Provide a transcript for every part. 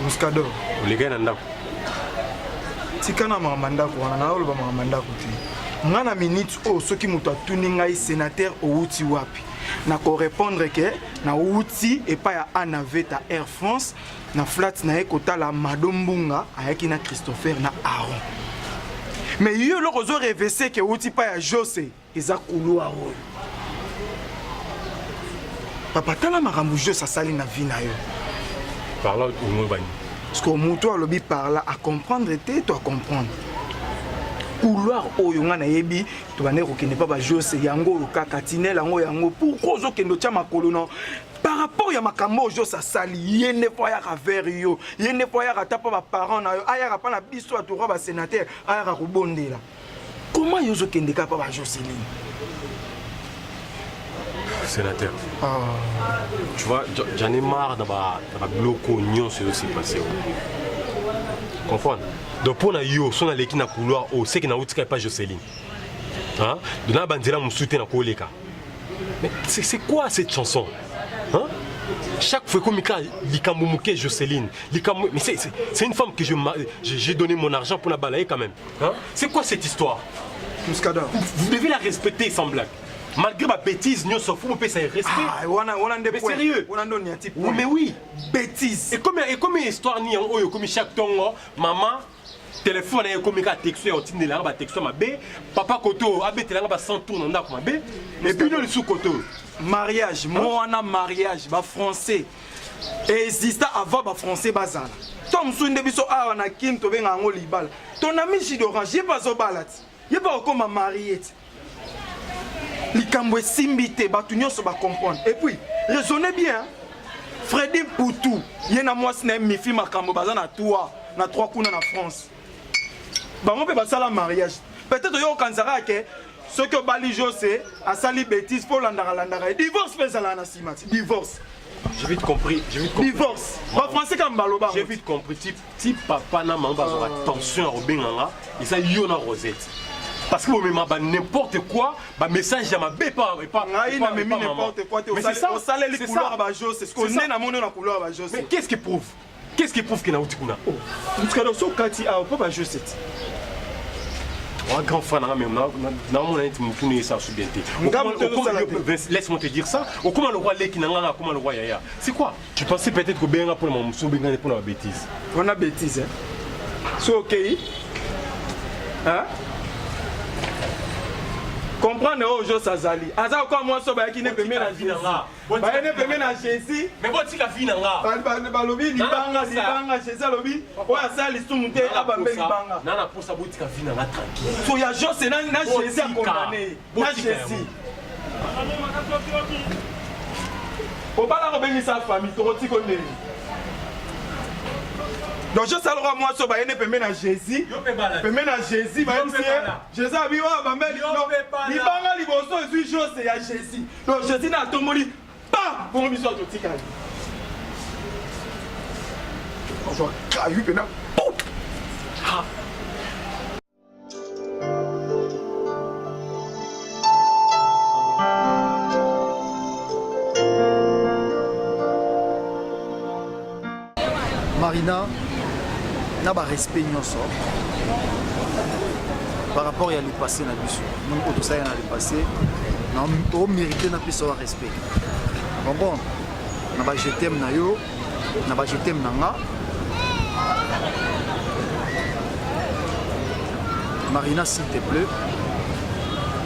Muscador. Olekaki na ndako. Tika na makambo ya ndako wana, naoloba makambo ya ndako te. Nga na minute oyo soki moto atuni ngai sénateur owuti wapi, nako répondre ke nawuti epai ya Anna Veta Air France na flat na ye kotala Mado Mbunga ayaki na Christopher na Aaron. Mais yo eloko ozo revese ke owuti epai ya Jose eza couloir oyo. Papa tala makambo Jose asali na vie na yo. Par là olingo bani. Parce que moto alobi par là a comprendre te to a comprendre. Couloir oyo nga nayebi tobandaki kokende pa ba Jose yango oyo kaka tinel yango yango pourquoi ozokende otya makolo na par rapport ya makambo oyo Jose asali ye nde po ayaka vers yo ye nde po ayaka ata mpo ba parents na yo ayaka mpa na biso bato roi ba sénateur ayaka kobondela comment yo ozokende kaka mpa ba Joseline sénateur ah. tu vois j'en ai marre na ba na biloko nyonso ezo se passer comprendre donc mpo na yo so naleki na couloir oyo seke nauti kaka epa Joseline hein? donc na banzela mosusu te nakoleka mais c'est quoi cette chanson hein? Chaque fois comme likambo moke Joseline likambo mais c'est une femme que je j'ai donné mon argent pour la balayer quand même hein? C'est quoi cette histoire Muscador. Vous devez la respecter sans blague. Malgré ma bêtise, nyonso faut mopesa ye respect. Ah, wana wana nde Mais sérieux. Wana ndo niati. Oui, mais oui. Bêtise. Et comme et comme histoire ni oyo comme chaque tongo maman téléphone na ye ekomi kaka texto ya otindela nga batexto mabe papa koto abetela nga ba 100 tour na ndako mabe et bino lisusu koto mariage mo wana mariage ba français exista avant ba français bazala to mosusu nde biso awa na kin tobenga yango libala ton ami jus d'orange ye mpe azobala ti ye mpe akokoma marie ti likambo esimbi te bato nyonso bacomprendre et puis raisonnez bien fredi mputu ye na mwasi na ye mifi makambo baza na toi na trois kuna na france bango mpe basala mariage peut-être oyo okanisaka ke soki obali jose asali bétise mpo olandaka landaka ye divorce mpe ezalaka na nsima ti divorce J'ai vite compris, j'ai vite compris. Divorce. Ba français comme baloba. J'ai vite compris. Ti, ti papa na maman bazwa euh... tension ya kobenga nga, eza yo na Rosette. Parce que bomema ba n'importe quoi, ba message ya mabe pa pa ngai na memi n'importe quoi te. Osaleli couleur ba Jose, ce qu'on est na moni na couleur ba Jose. Mais qu'est-ce qui prouve Qu'est-ce qui prouve qu'il n'a kuna Oh. Mutukado so kati awa po ba Jose. Un grand frère nanga mais naomona neti motu ne esa su bien te. Laisse-moi te dire ça. Okoma le roi leki nanga akoma le roi yaya. C'est quoi Tu pensais peut-être kobenga pour ma mosusu obengani pour na bêtise. Wana bêtise hein. So okei. Hein? Comprendre oyo Jos azali. Aza kwa mwasi oyo bayaki ne pembe na Jésus. Baye ne pembe na Jésus. Mais botika vie na nga. Balobi libanga libanga Jésus alobi oyo asala lisumu te abambe libanga. Na na posa botika vie na nga tranquille. So ya Jos na na Jésus a condamné. Na Jésus. Obala kobengisa famille tokotiko ndenge. Donc Jos aloka mwasi oyo baye ne pembe na Jésus. Pembe na Jésus bayebisi ye Jésus abi oyo abambe libanga liboso ezwi Jose ya Jésus. Donc Jésus na atomboli pa bongo biso totikali. Ozwa kayu pena. Ha. Marina na ba respect nyonso par rapport ya le passé na biso donc oyo tosali na le passé na omérite napesa wa respect comprendre na ba je t'aime na yo na ba je t'aime na nga Marina s'il te plaît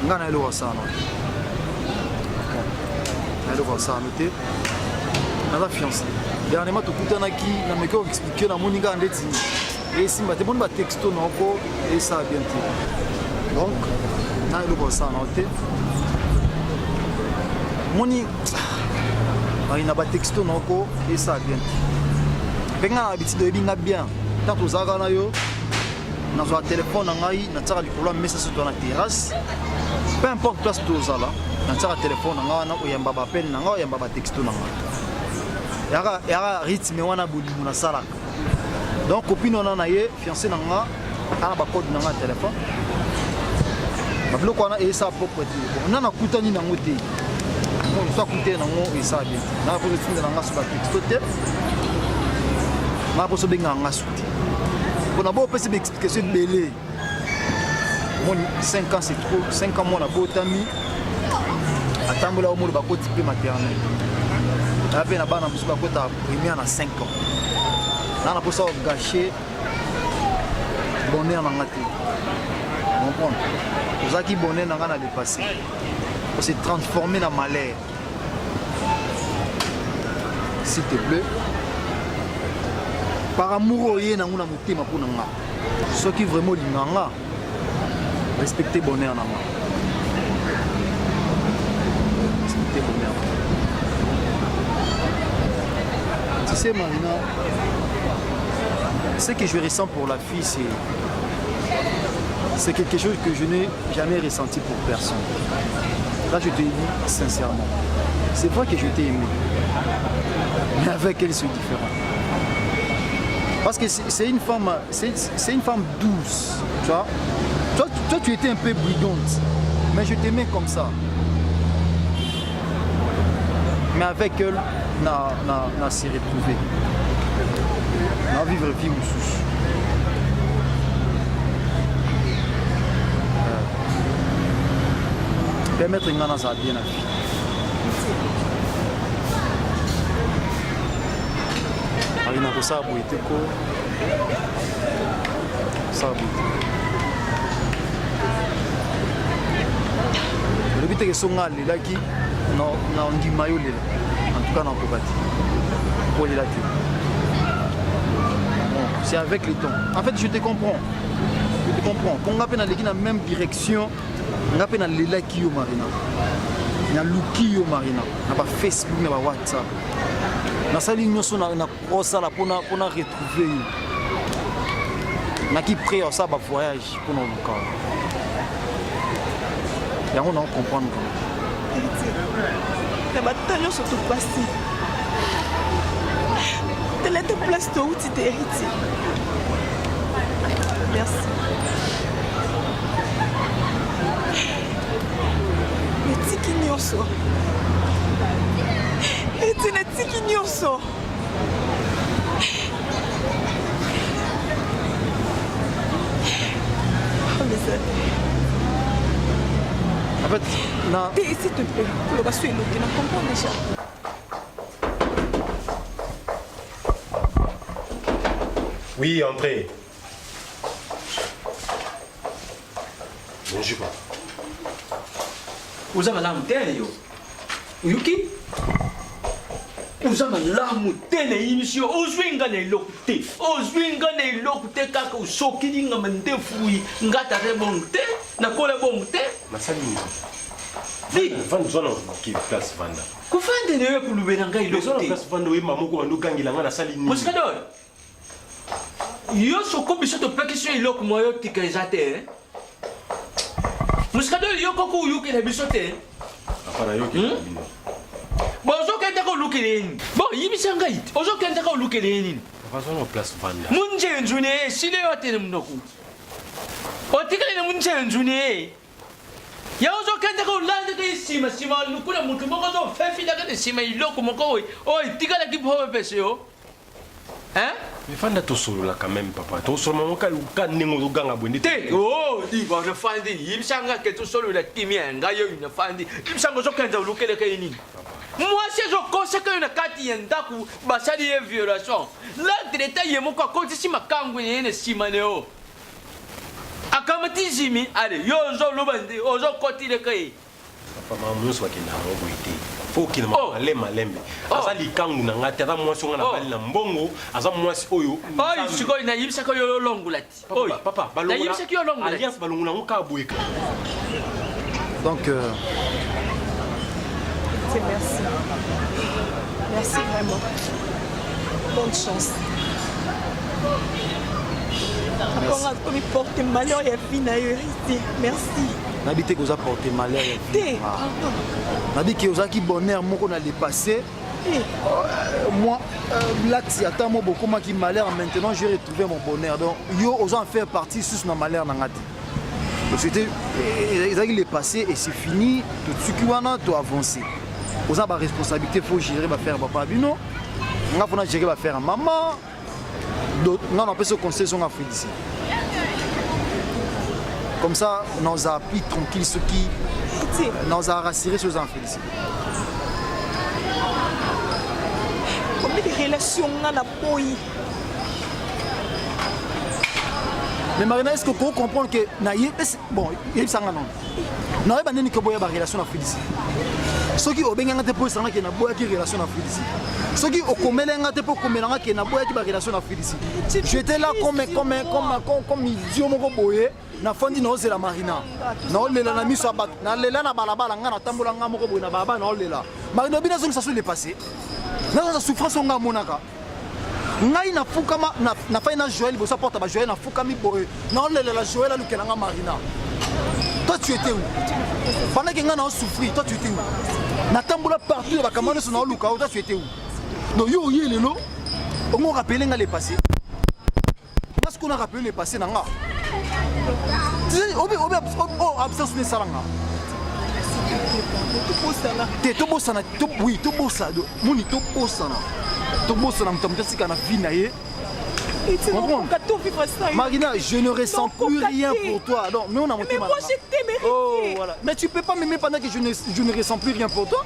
nga na eloko asala no na eloko asala no te naza fiancé dernièrement tokutanaki na meki oexplike namoni kaka ndeti esimba te moni batexto na oko esala bien te donc na eloko asala na te moni na batexto na oko esala bien te mpe ngai na habitude oyebi nga bien ntango tozalaka na yo nazwaka telefone na ngai natiaka likolo ya mesa soki na terrasse peu importe place tozala natiaka telefone na ngai wana oyamba baapele na ngai oyamba batexto na ngai yaka rythme wana bolingo nasalaka donc copine wana na ye fiancé na nga ana bacode na nga ya telefone babiloko wana eyesala propre te bon na nakutani nango te so akutani nango esala bien te na poso etinda na nga so batexto te nga poso obengaka nga so te mpona bo opesi baexplication ebele omoni 5 ans c'est trop 5 ans mwana abotami atambola omolo bakoti mpe maternel aya mpe na bana mosusu bakota première na 5 ans na na mposa ogache bonheur na nga te comprendre ozalaki bonheur na nga na le passé ose transformer na malheur s'il te plaît par amour oye nango na motema mpo na nga soki vraiment olinga nga respecte bonheur na nga respecte bonheur na nga tu sais Marina ce que je ressens pour la fille c'est c'est quelque chose que je n'ai jamais ressenti pour personne là je te dis sincèrement c'est vrai que je t'ai aimé mais avec elle c'est différent parce que c'est une femme c'est une femme douce tu vois toi, toi tu étais un peu brigante mais je t'aimais comme ça mais avec elle na na na s'est retrouvé na vivre vie mosusu permettre nga nazala bien na vie Marina kosala boye te ko kosala boye te olobi teke so nga alelaki na ndima yo lela en tout cas nakoka te kolela te bon c'est avec le temps en fait je te comprends je te comprends mpo nga mpe naleki na même direction nga mpe nalelaki yo marina naluki yo marina na bafacebook na bawhatsapp nasali nyonso nakosala mpona retrouve yo naki prêt osala bavoyage mpona oluka yango nao comprendre na bata nyonso topasi tala te place touti te héritier merci natiki nyonso ete natiki nyonso En fait, na... S'il te plaît, koloba so eloki na comprends déjà. Oui, entrez. Bonjour. Oza malamu te yo. Oyoki? Oza malamu te na yebisi yo ozwi nga na eloko te. Ozwi nga na eloko te kaka osokili nga mandefu nga tata bongo te. Nakola bongo te. Nasali nini? Di. Vanda zwa na place vanda. Kofanda na yo kolobela ngai eloko te. Place vanda oyeba moko bando ogangela nga nasali nini? Mosika yo soko biso topekisi yo eloko mwa yo tika eza te eh? Mosika yo koko oyokela biso te. Papa nayokela hmm? bino. Bon ozokende kolukela ye nini? Bon yebisa ngai te ozokende kolukela ye nini? Papa zwa na place vanda. Munjenzu ne ye esili yo te na monoko. Otikali na munjenzu ne ye. Ya ozokende kolandaka ye nsima nsima lokola moto moko azofefilaka na nsima eloko moko oyo oyo etikalaki mpo bapesa yo. Hein? Mais fanda tosolola quand même papa. Tosolola moko ka ndenge ozoganga boye nde. Te, oh, di ba na fandi, yebisa nga ke tosolola kimia ngai oyo na fandi. Yebisa nga ozokende olukeleka ye nini? Mwasi azokosaka yo na kati ya ndako basali ye violation. L'entretemps ye moko akotisi makangu ye na nsima na yo. Akamati zimi, ale yo ozoloba nde ozokotileka ye. Papa makambo nyonso bakendaka yango boye te. Faut okende oh. malembe malembe. Oh. Aza likangu na nga te, aza mwasi oyo nga nabali oh. na mbongo, aza mwasi oyo. Oyo sikoyo nayebisaka yo olongola ti. Oyo papa balongola. Nayebisaki yo olongola. Alliance balongola yango kaka boye. Donc euh... Merci. Merci vraiment. Bonne chance. Akonga komi porte malheur ya vie na yo héritier. Merci. Nabi te koza porte malheur ya vie. Te, pardon. Nabi ke ozalaki bonheur moko na le passé. Eh. Euh, moi, euh, Lati, ata mo bokomaki malheur, maintenant j'ai retrouvé mon bonheur. Donc, yo oza en faire partie sous na malheur na ngati. C'était ezalaki le passé et c'est fini, totuki wana to avancer. Oza ba responsabilité faut gérer ba faire papa bino. Nga faut na gérer ba faire maman. Donc nga na pesa conseil zonga Afrique d'ici. Comme ça naza plus tranquille soki naza rassuré sur Afrique d'ici. Combien de relations nga na boyi? Mais Marina, est-ce que vous comprendre que na ye bon, yebisa nga non. Na yeba nini ko boya ba relation na Afrique d'ici. Soki obengi nga te po esanga ke na boyaki relation na Afrique d'ici. Soki okomela nga te po okomela nga ke na boyaki ba relation na Afrique d'ici. J'étais là comme comme comme comme comme idiot moko boye. nafandi naozela marina naolela na miso ya bato nalela na balabala ngai natambola ngai moko boye na balabala naolela marina obi nazongisa so le passé nazongisa souffrance oyo ngai amonaka ngai nafukama nafai na joel liboso aporta ba joel nafukami boye naolelela joel alukela nga marina toi tu étais où pendant que ngai nao souffrir toi tu étais où natambola partout ya bakama nyonso naoluka yo toi tu étais où donc yo oye lelo ongo rappele nga le passé nga sikoyo na rappele le passé na nga obi obi oh, absence nde esala nga te tobosana oui tobosana moni tobosana tobosana moto ya moto atika na vie na ye Marina, je ne ressens plus rien pour toi. Donc, mais on a monté Mais moi, je t'aime, Oh, voilà. Mais tu peux pas m'aimer pendant que je ne, je ne ressens plus rien pour toi.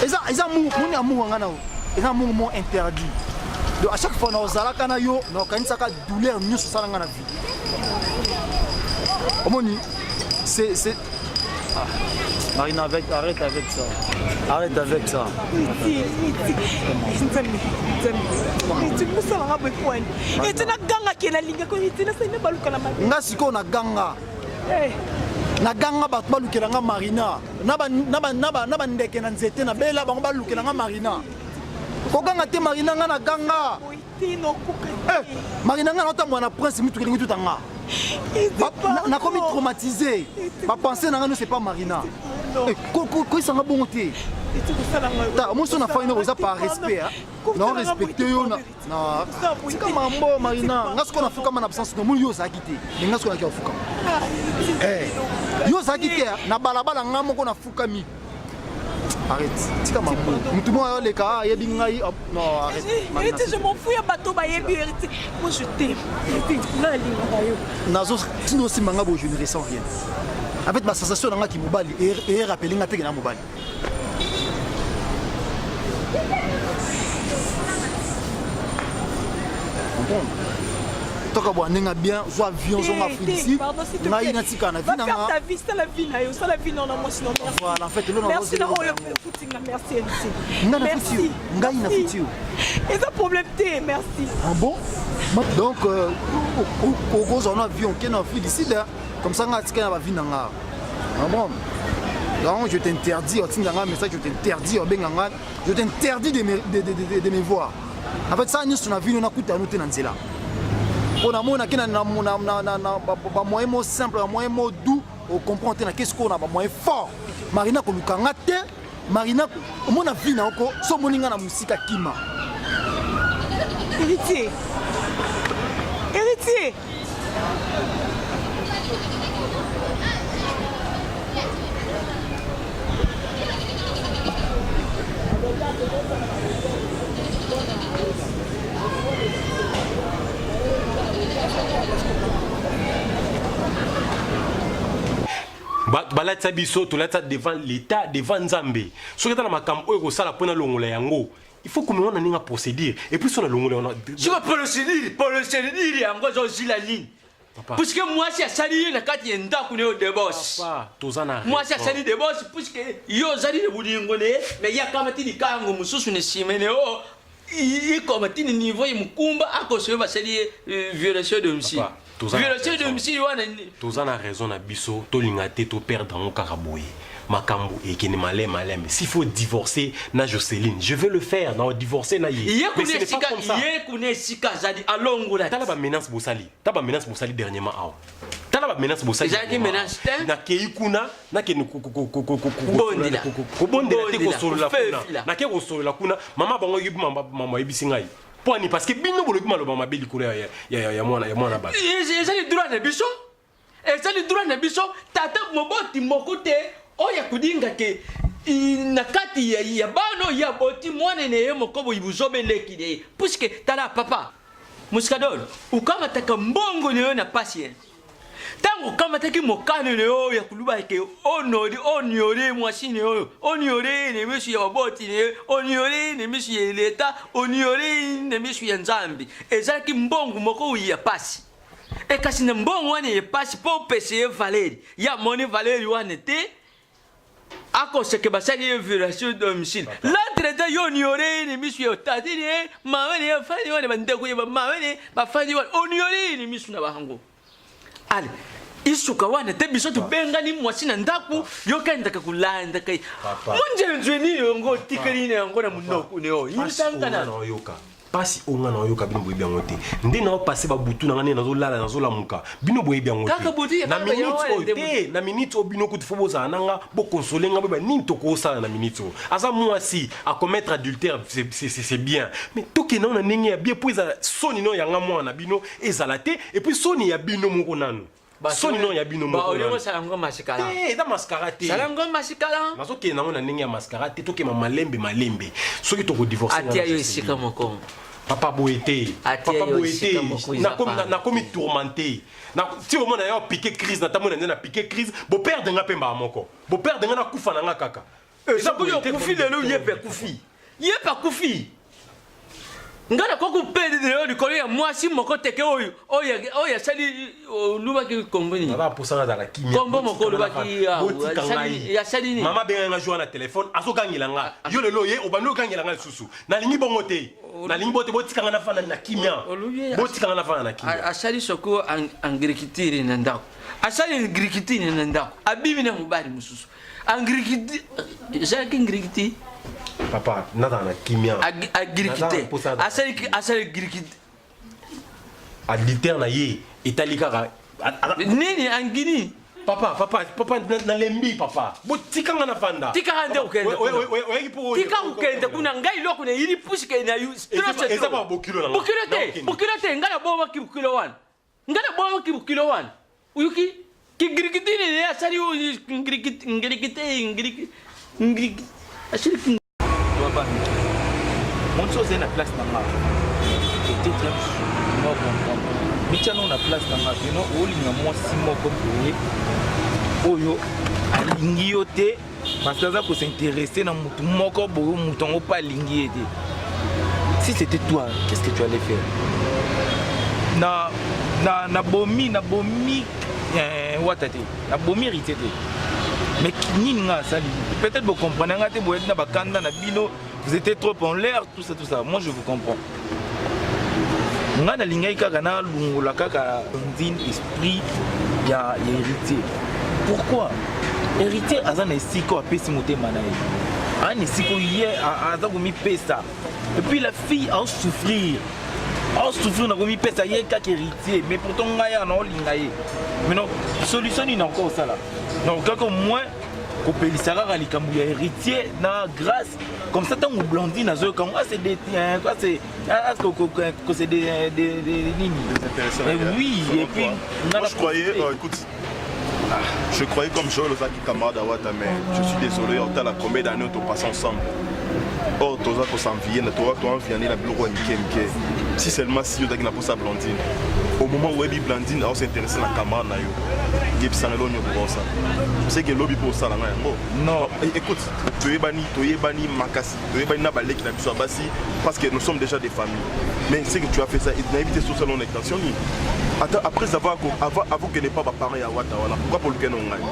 Eza, eza amour, mon amour, eza amour mon interdit. Donc, à chaque fois, na na yo, na okanisaka douleur nyonso osala nga na vie. Omoni, c'est, c'est, Ah. Marina, avec, arrête avec ça. Arrête avec ça. Nga sikoyo na ganga. Eh. Na ganga bato balukela nga Marina. Na ba na ndeke na nzete na bela bango balukela nga Marina. Koganga te Marina nga na ganga. Eh, Marina nga naotambola na prince mituka elingi tuta nga. Nakomi traumatisé. Ba pensée na nga no c'est pas Marina. Eh, koyisa nga bongo te. Ta moso na fai oza par respect hein. Na respecte yo na tika mambo Marina. Nga sikoyo nafukama na absence no moni yo ozalaki te. Mais nga sikoyo naki ofukama. Eh, yo ozalaki te na balabala nga moko nafukami. Arrête, tika mambo. Mutu moko ayoleka ah, ayebi ngai. Ah, non, arrête. Héritier, je m'en fous ya bato bayebi héritier. Moi je t'aime. Héritier, nga nalingaka yo. Nazo tino osimba nga boye je ne ressens rien. En fait, ba sensation na nga ki mobali e rappeler nga te ke na mobali. Comprendre? Toka bwa ndenge bien, zwa avion zonga Afrique du Sud. Ngai natika na vie na nga. Ta vie, sala vie na yo, sala vie na na mwasi na merci. Voilà, en fait, lelo na Merci na oyo futi nga merci MC. Nga na futi yo. Ngai na futi yo. Eza problème te, merci. Ah bon? Donc euh, okozwa na avion okende na Afrique du Sud, comme ça nga atika na ba vie na nga. Ah bon? Donc je t'interdis, otinda nga message, je t'interdis, obenga nga, je t'interdis de me, de, de, de, de me voir. En fait, ça nyonso na vie nakuta yo te na nzela. Mpo namonaki na, na, na, na, na, na ba moyen mo simple, ba moyen mo doux, ocomprendre te na qu'est-ce qu'on a ba moyen fort. Marina koluka nga te, Marina omona vie na oko, so omoni nga na mosika kima. Héritier. Héritier. Balatisa biso tolatisa devant l'état devant nzambe soki eza na makambo oyo ekosala mpo nalongola yango il faut komema na ndenge ya procédure et puis so nalongola wana siko procédure procédure yango ezozila nini puisque mwasi asali ye na kati ya ndako na yo debauche mwasi asali debauche puisque yo ozali na bolingo na ye mais ye akamati likango mosusu na nsima na yo ikoma ti na niveau ya mokumba akosoyo basali ye euh, violation domicile violation domicile wana toza na raison na biso tolinga te toperdre yango kaka boye makambo ekende maleme maleme s'il faut divorcer na Joceline je vais le faire na divorcer na ye ye kuna esika ye kuna esika azali alongola tala ba menace bosali tala ba menace bosali dernièrement awa tala ba menace bosali ezalaki menace te nakei kuna nakende kobondela te kosolola kuna nake kosolola kuna mama bango yebi mama ayebisi ngai mpo ani parce que bino bolobi maloba mabe likolo ya mwana bato ezali droit na biso Ezali droit na biso tata moboti moko te oyo akodinga ke na kati ya, ya bana oyo aboti mwana na ye moko boyi buzoba eleki na ye puisque tala papa Muscador okamataka mbongo na yo na pasi ye ntango okamataki mokano na yo ya koluba ke onori oniore mwasi na yo oniore na miso ya baboti na ye oniore na miso ya leta oniore na miso ya nzambe ezalaki mbongo moko ya pasi E kasi na mbongo wana ye pasi po opesa ye valeri ye amoni valeri wana te akoseke basali ye violation domicile l'entretemps yo oniore ye na misu ya tati ne ye mama ne ye afandi wana bandeko ye bamama ne bafandi wana oniore ye na misu na bango ale isuka wana te biso tobengani mwasi na ndako yo kendaka kolandaka ye monjenjwe nini yango otikali na yango na monoko ne oyo yebisanga na Pasi oyo nga naoyoka bino boyebi yango te nde nao passe ba butu na nga nde nazolala nazolamuka bino boyebi yango te na minute oyo te na minute oyo bino kutu fo bozala na nga bokonsole nga boyeba nini tokosala na minute oyo aza mwasi acommettre adultère c'est bien mais tokende na ndenge ya bien mpo ezala soni no yanga mwana na bino ezala te epuis soni ya bino moko nanu soni no ya bino moko olingo osala yango masikala te eza mascara te sala yango masikala nazokende nango na ndenge ya mascara te tokema malembe malembe soki tokodivorce atia yo esika moko papa boye te papa boye te nakomi tourmenté ti omona yo piqué crise natambo na nde na piqué crise boperde nga mpe mbala moko boperde nga nakufa na nga kaka Soki okufi lelo ye mpe akufi, ye mpe akufi. Ngai nakoki kopede lelo likolo ya mwasi moko teke oyo oyo asali olubaki kombo nini? Kombo moko olubaki asali nini? Mama abenga nga jour na telefone azogangela nga yo lelo ye obandi ogangela nga lisusu nalingi bongo te nalingi bote botika nga nafanda na kimia botika nga nafanda na kimia asali soko angirikitiri na ndako asali angirikitiri na ndako abimi na mobali mosusu Angrikiti ezalaki ngrikiti. Papa, nazala na kimia. Agrikite. Asali asali grikiti. Adultère na ye etali kaka nini angini papa papa papa nalembi papa botika nga nafanda tika nde okende tika okende kuna ngai eloko na yili puisque na eza ba bokilo na bokilo te bokilo te ngai nabomaki bokilo wana Nga na bomaki bokilo wana. Oyoki? Kigirikiti nini asali oyo ngirikiti ngirikiti ngiriki ngiriki asali ki Monso ozali na place na nga peut-être nga comprendre mitya nao na place na nga bino olinga mwasi moko boye oyo alingi yo te parce que aza kosinteresse na motu moko boye motu yango mpe alingi ye te si c'était toi qu'est-ce que tu allais faire na Na na bomi na bomi eh, wata te. Na bomi héritier te. Mais nini nga asali? Peut-être vous comprenez nga te boyaki na bakanda na bino, vous étiez trop en l'air, tout ça tout ça. Moi je vous comprends. Nga nalingaki kaka nalongola kaka ndine esprit ya, ya héritier. Pourquoi? Héritier aza na esika oyo apesi motema na ye. Aza na esika oyo ye aza komipesa. Et puis la fille a souffrir. A souffrir na komipesa ye kaka héritier, mais pourtant ngai ya na olinga ye. Mais non, solution nini encore osala? Donc kaka au moins kopelisa kaka likambo ya héritier na grâce comme ça ntango blandine azoyoka yango ase kose nini oui et puis moi je croyais euh, écoute je croyais comme Joël ozalaki camarade ya wata mais je suis désolé otala combien d'années topasse ensemble or toza kosenviye na toenviane na biloko ya mike mike si seulement si ozalaki na mposa blandine au moment oyebi blandine aosinteresse na camarade na yo yebisanga eloko nini okoka osala seke lobi mpo osala nga yango non écoute toyebani toyebani makasi toyebani na baleki na biso ya basi parce que nous sommes déjà des familles mais ce que tu as fait ça nayebi te sosala na intention nini ata après avoir avant avant que n'est pas baparent ya wata wana pourquoi poluke no ngai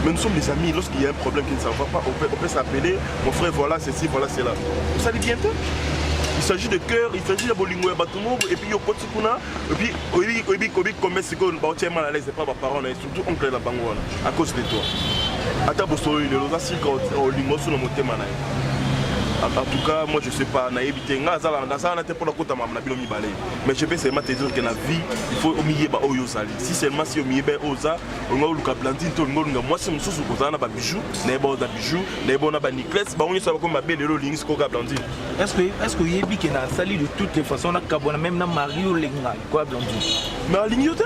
mais nous sommes des amis lorsqu'il y a un problème qui ne s'en va pas on peut, on peut s'appeler mon frère voilà ceci voilà cela osali bien te il s'agit de cœur il s'agit ya bolingo ya bato moko et puis yo okoti kuna et puis oyebi oyebi oyebi combien sikoyo baotia mal à l'aise epa baparent na ye surtout oncle na bango wana à cause de toi ata bosololi lelo oza sika olingo oso na motema na ye en tout cas moi je sais pas nayebi te nga azala nazala na te mpona kota mama na bino mibale mais je vais seulement te dire que na vie il faut omiyeba oyo ozali si seulement si omiyeba oyo oza olinga oluka blandine te olinga olinga mwasi mosusu kozala na babijou nayeba oza bijou nayeba ona banicles bango nyonso bakomi mabe lelo olingi sikoka blandine est ce que est ce que oyebi ke nasali de toutes les façons nakabwana même na marie olenga likoya blandine mais alingi yo te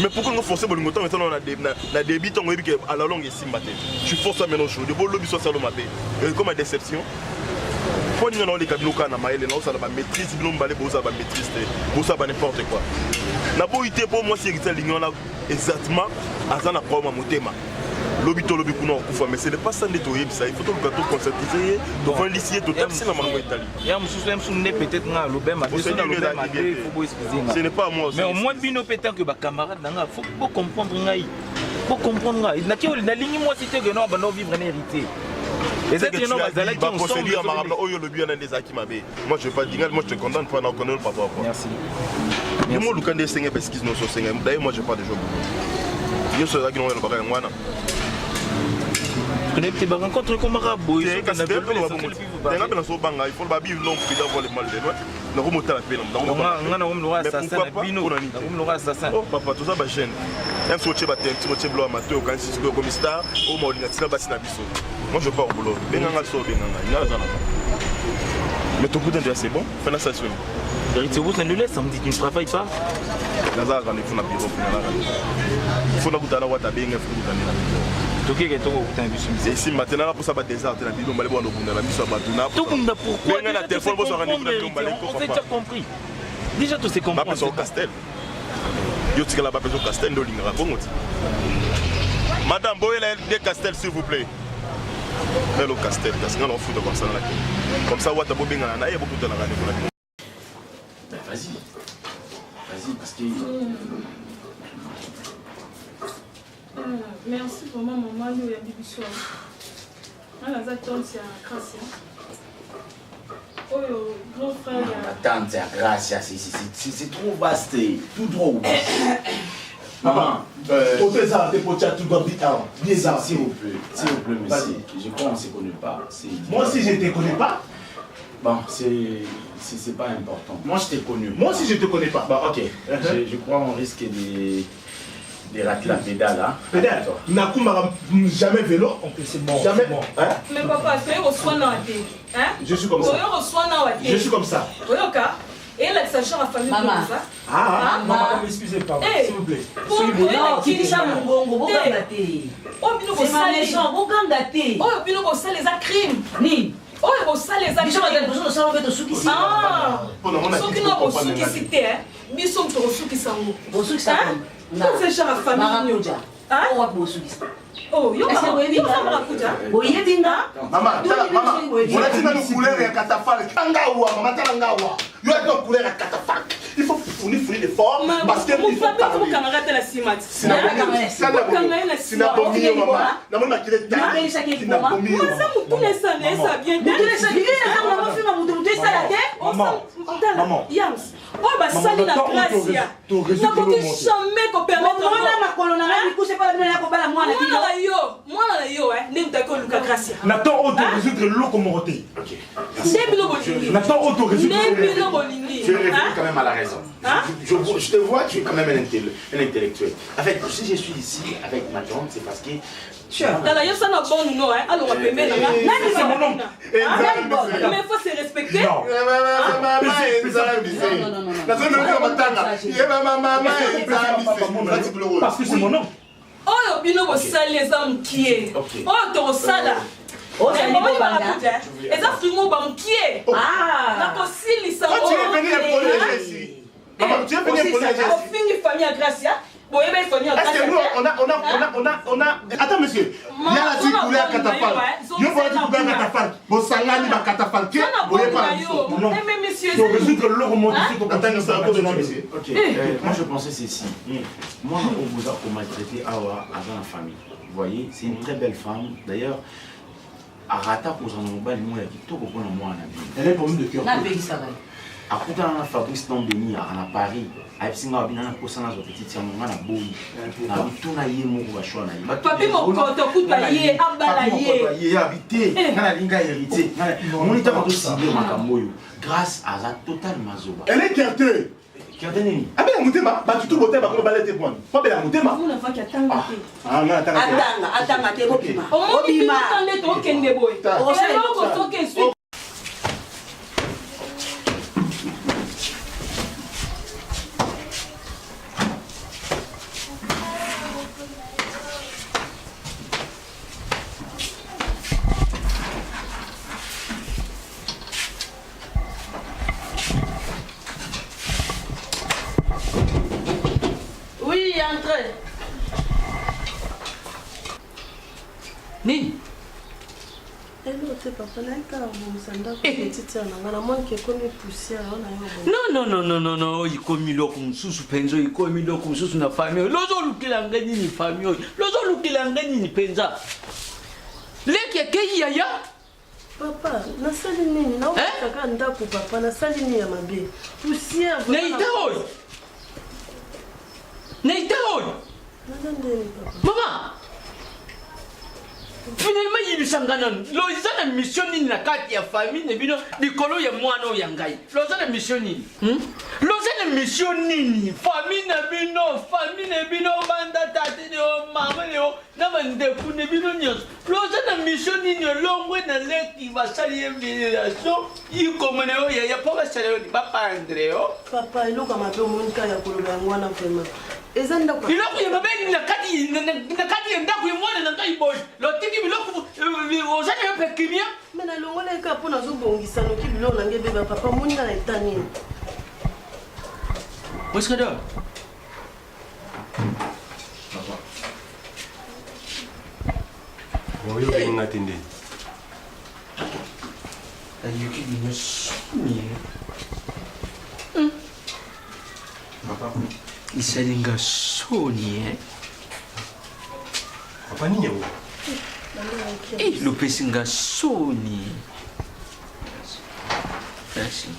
mais pourquoi ngo forcer bolingo ntango eza na débit ntango oyebi ke à la longue esimba te tu force ça maintenant aujourd'hui bolobi so asalo mabe ekoma déception mpo nini naoleka bino kaka na mayele naosala bamaîtrise bino mibale bozala bamaîtrise te bosala ba n'importe quoi naboyi te mpo mwasi héritier alingi wana exactement aza na problème ya motema lobi to lobi kuna okufa mais ce n'est pas ça nde toyebisa ye faut toluka toconscientise ye tovandisi ye totalisi na makambo etali ya mosusu ya mosusu nde peut-être nga alobe mabe soki nalobe mabe faut bo excuser nga ce n'est pas moi mais au moins bino mpe tant que bacamarade na nga faut bocomprendre ngai bocomprendre ngai naki nalingi mwasi te ke no abanda ovivre na héritier eza te no bazalaki ensemble makambo oyo olobi wana nde ezalaki mabe moi je pas dinga moi je te condamne pas na condamne papa quoi merci yo mo luka nde esenge ba excuse nyonso osenga d'ailleurs moi je pas déjà beaucoup nyonso ezalaki nango elobaka yango wana toyebi te barencontre ekomaka boye nga mpe nazobanga il faut babi non prudent voir le mal de loin nakomotala mpe nga nakomi lokola assassin na bino nakomi lokola assassin oh papa toza bajeune même soki otie bateinture otie bilo ya matoi okanisi sikoyo okomi star oyo maolinga ntina basi na biso moi je pars au boulot benga nga so obenga ngai nga naza nanga mais tokuta déjà c'est bon fais na station Héritier Obosana, le samedi, tu ne travailles pas naza rendez-vous na bureau kuna na rendez-vous fo nakutana na wata abenga fo kutana na bureau tokeke tokokutana biso esimba te nanga mposa badesert te na bino mbale bwana obunda na miso ya bato na tobunda pourquoi na telefone bozwa rendez-vous na bino mbale on s'est déjà compris déjà to se comprend bapesa castel yo tikala bapesa castel nde olingaka bongo ti madame boyela de castel s'il vous plaît belo castel kasi nga na ofuta comme ça na comme ça wata bobengana na ye bokutanaka ndeko na bino Ben vas-y. Vas-y, parce que. Euh, merci vraiment maman oyo oyambi biso nga naza tante ya gracia oyo grand frère ya Ma tante ya gracia c'est trop vaste tout droit ou Maman, euh, eza te po tia tout droit bi awa bi eza s'il vous plaît s'il vous plaît monsieur je crois on se connaît pas moi aussi je te connais pas Bon, c'est pas important. Moi, je t'ai connu. Moi aussi, je te connais pas. Bon, ok. Uh -huh. je, je crois qu'on risque de, de rater la pédale. Hein? Pédale Nakumara, jamais vélo. En plus, c'est bon. Jamais. Bon. Hein? Mais papa, tu es au soin Hein? Je suis comme ça. Je suis comme ça. Oyoka. elakisa genre ya famille mama ah, mama excusez pardon eh, s'il vous plaît kilisa mongongo boganga te oyo bino bosali boganga te oyo bino bosali eza crime nini oyo bosala eza biso bato liboso tosala mpe tosukisi ah! soki na bosukisi te eh, biso moto tokosukisa yango bosukisa genre ya famille oyo wapi bosukisa Oh, yo marakuja boyebi nga olati nanu couleur ya catafalque ngawa mama tala ngawa yo ati na couleur ya catafalque. Il faut fournir, fournir l'effort parce qu'il faut parler. okangaka te na nsima ti Okanga ye na nsima Maza motuna esana esa bien te yams oyo basali na gracia nakoki jamais kopermettre makolo na ngai mikuse mpo na bino ya kobala mwana mwana na yo mwana na yo nde moto aki oluka gracia na temps oyo torésoudre eloko moko te nde bino bolingi na temps oyo torésoudre nde bino bolingi Tu es revenu quand même à la raison. Hein? Je, je, je te vois, tu es quand même un, intello- un intellectuel. En fait, si je suis ici avec ma tante, c'est parce que. tala yo sana bon no alonga pembeni na nga Nani Nani bon? bon? Nani bon? mais faut se respecter Parce que c'est mon nom. oyo bino bosali eza mokie oyo tokosala Ozali kobanda. eza frimo bamokie nakosilisa Toi, tu es venu imposer les gens ici. Maman, tu es venu imposer les gens ici. ofingi famille ya gracia boyebeli famille ya Est-ce que gracia nous, on a, on a, on a, on a, on a. Attends, monsieur. Il y a la petite couleur catafalque. Yo, voilà la petite couleur catafalque. Bosangani, ba catafalque. Boye pas la biso. torésoudre eloko moko te Attends, ça a de monsieur. Ok, moi je pensais ceci. Moi, on vous a maltraité Awa avant la famille. Vous voyez, c'est une très belle femme. D'ailleurs, arata kozala na mobali moko ya kitoko mpona mwana bino. Elle est pour nous de cœur. napekisaka akutana na fabrice nombeni aka na paris ayebisi nga babina nakosa nazwa petite yango nga na boyi natuna ye moko bashwa na ye Papi Mokoto kuta ye, abala ye. ye abi te nga nalinga héritier moni ntango azosinde makambo oyo grâce aza totalement zoba Elle est kerteux. kerte nini Abela motema, batutu bote bakolo balete bwana. Po abela motema. Omona vaki atanga te Ah, nga natanga te. atanga atanga te bobima omoni bino bobima nde tokende boye eloko soki eswi Oui, entrez. Nini? Eloko te papa nayei kaka kobongisa ndako petite sœur na ngai namoni ke ekomi poussière oyo na yo Non, non, non, non, non, non, ikomi eloko mosusu mpenza ikomi eloko mosusu na famille oyo lozolukela ngai nini famille oyo lozolukela ngai nini mpenza leki ekei yaya papa nasali nini naokaka ndako papa nasali nini ya mabe poussière na ita oyo na ita oyo naza ndeni papa mama finalement yebisa ngai nanu loza na mission nini na kati ya famille na bino likolo ya mwana oyo ya ngai loza na mission nini hmm? loza na mission nini famille na bino famille na bino banda tate na yo mama na yo na bandeko na bino nyonso loza na mission nini olongwe na leki basali ye relation ikoma na yo yaya mpo basala yo bapandre yo papa eloko ya mabe omoni kaka ya koloba yango wana vraiment eza ndako biloko ya mabe na kati na kati ya ndako ya mwana na ngai boye lotiki biloko oza na yo mpe kimia me nalongolaki kaka mpo nazobongisa noki biloko na ngai ebeba papa omoni nga na eta nini Moscador. oyo obengi nga te nde nayoki bino soni papa esali nga soni eh. papa nini yango Eh, lopesi nga soni Merci.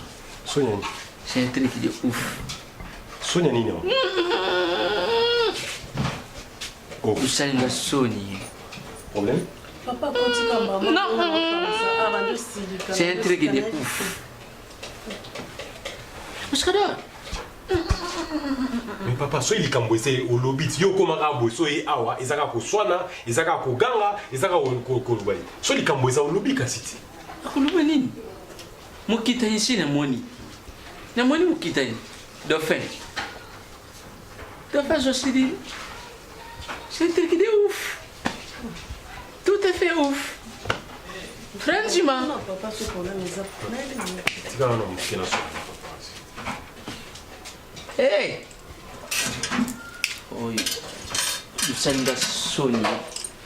soni ya nini C'est un truc de ouf. soni ya nini yango osali nga soni problème papa akotika mama Non. C'est un truc de ouf. Moscador. mais papa soki likambo eza olobi ti yo okomaka boye so ye awa eza kaka koswana eza kaka koganga eza kaka koloba ye so likambo eza olobi kasi ti akoloba nini mokitani si namoni namoni mokitani dauphin dauphin azosili c'est un truc de ouf tout à fait ouf franchement Non, papa so problème eza nayebi tika nano moke na swana Hey! oyo osali nga soni